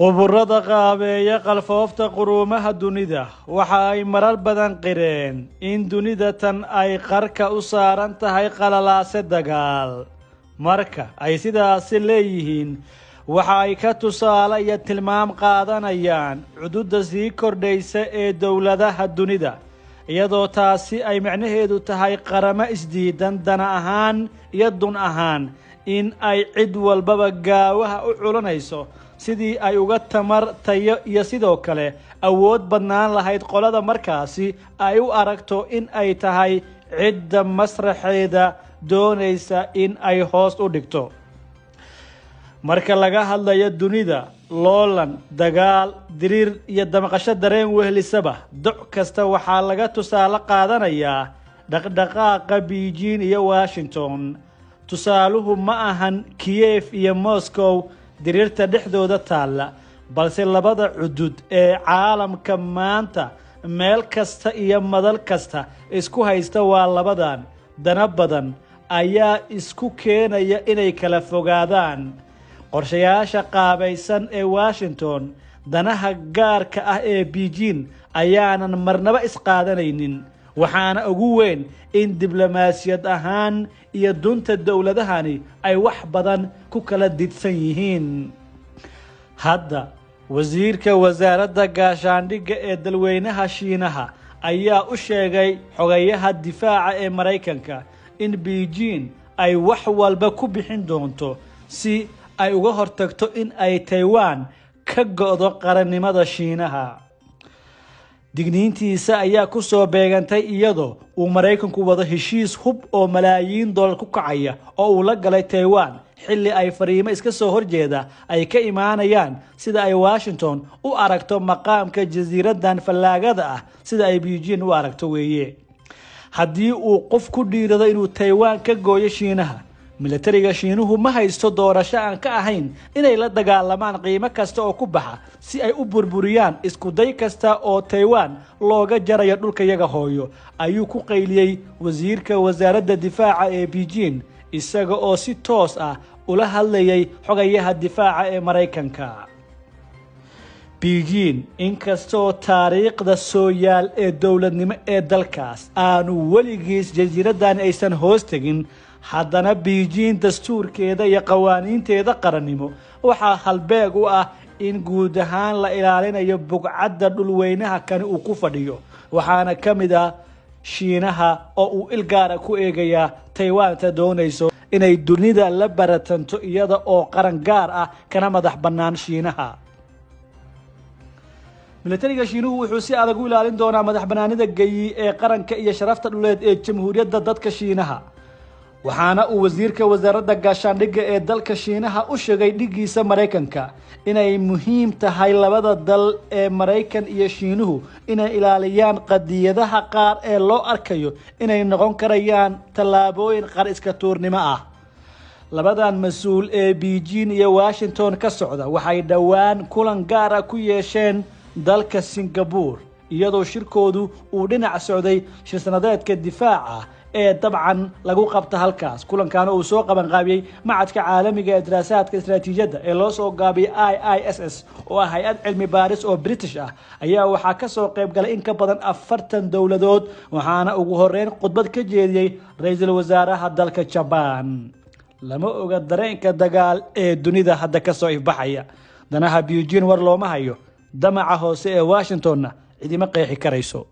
Khuburada qaabeeya qalfoofta quruumaha dunida waxa ay marar badan qireen in dunida tan ay qarka u saaran tahay qalalaase dagaal. Marka ay sidaasi leeyihiin, waxa ay ka tusaale iyo tilmaam qaadanayaan cududda sii kordhaysa ee dowladaha dunida, iyadoo taasi ay macnaheedu tahay qaramo isdiidan dana ahaan iyo dun ahaan in ay cid walbaba gaawaha u culanayso sidii ay uga tamar, tayo iyo sidoo kale awood badnaan lahayd qolada markaasi ay u aragto in ay tahay cidda masraxeeda doonaysa in ay hoos u dhigto. Marka laga hadlayo dunida, loolan, dagaal, diriir iyo damqasho dareen wehlisaba, doc kasta waxaa laga tusaale qaadanayaa dhaqdhaqaaqa Beijing iyo Washington. Tusaaluhu ma ahan Kiev iyo Moscow diriirta dhexdooda taalla, balse labada cudud ee caalamka maanta meel kasta iyo madal kasta isku haysta waa labadan. Dana badan ayaa isku keenaya inay kala fogaadaan. Qorshayaasha qaabaysan ee Washington, danaha gaarka ah ee Beijing ayaanan marnaba isqaadanaynin, waxaana ugu weyn in diblomaasiyad ahaan iyo dunta dowladahani ay wax badan ku kala didsan yihiin. Hadda wasiirka wasaaradda gaashaandhigga ee dalweynaha Shiinaha ayaa u sheegay xogayaha difaaca ee Maraykanka in Beijing ay wax walba ku bixin doonto si ay uga hortagto in ay Taiwan ka go'do qarannimada Shiinaha. Digniintiisa ayaa ku soo beegantay iyadoo uu Maraykanku wado heshiis hub oo malaayiin dollar ku kacaya oo uu la galay Taiwan, xilli ay fariimo iska soo horjeeda ay ka imaanayaan sida ay Washington u aragto maqaamka jasiiraddan fallaagada ah, sida ay Beijing u aragto weeye. Haddii uu qof ku dhiirado inuu Taiwan ka gooyo Shiinaha, militariga Shiinuhu ma haysto doorasho aan ka ahayn inay la dagaalamaan qiimo kasta oo ku baxa si ay u burburiyaan isku day kasta oo Taiwan looga jarayo dhulka yaga hooyo, ayuu ku qayliyey wasiirka wasaaradda difaaca ee Beijing, isaga oo si toos ah ula hadlayay xogayaha difaaca ee Maraykanka. Beijing, inkastoo taariikhda sooyaal ee dowladnimo ee dalkaas aanu weligiis jasiiraddan aysan hoos tegin, haddana Beijing dastuurkeeda iyo qawaaniinteeda qarannimo waxaa halbeeg u ah in guud ahaan la ilaalinayo bugcadda dhulweynaha kani uu ku fadhiyo, waxaana ka mid ah Shiinaha oo uu il gaara ku eegayaa Taiwanta doonayso inay dunida la baratanto iyada oo qaran gaar ah kana madax bannaan Shiinaha. Militariga Shiinuhu wuxuu si adag u ilaalin doonaa madax bannaanida geyi ee qaranka iyo sharafta dhuleed ee Jamhuuriyadda Dadka Shiinaha, waxaana uu wasiirka wasaaradda gaashaandhigga ee dalka Shiinaha u sheegay dhiggiisa Maraykanka inay muhiim tahay labada dal ee Maraykan iyo Shiinuhu inay ilaaliyaan qadiyadaha qaar ee loo arkayo inay noqon karayaan tallaabooyin qar iska tuurnimo ah. Labadan mas-uul ee Beijing iyo Washington ka socda waxay dhowaan kulan gaar ah ku yeesheen dalka Singapore, iyadoo shirkoodu uu dhinac socday shir sanadeedka difaaca ee dabcan lagu qabta halkaas. Kulankaana uu soo qabanqaabiyey Macadka Caalamiga ee Daraasaadka Istaraatiijiyadda ee loo soo gaabiyey IISS, oo ah hay-ad cilmi baaris oo British ah, ayaa waxaa kasoo qayb galay in ka badan 40 dowladood, waxaana ugu horeyn khudbad ka jeediyey ra-iisul wasaaraha dalka Jabaan. Lama oga dareenka dagaal ee dunida hadda kasoo ifbaxaya. Danaha Beijing war looma hayo, damaca hoose ee Washingtonna cidima qeexi karayso.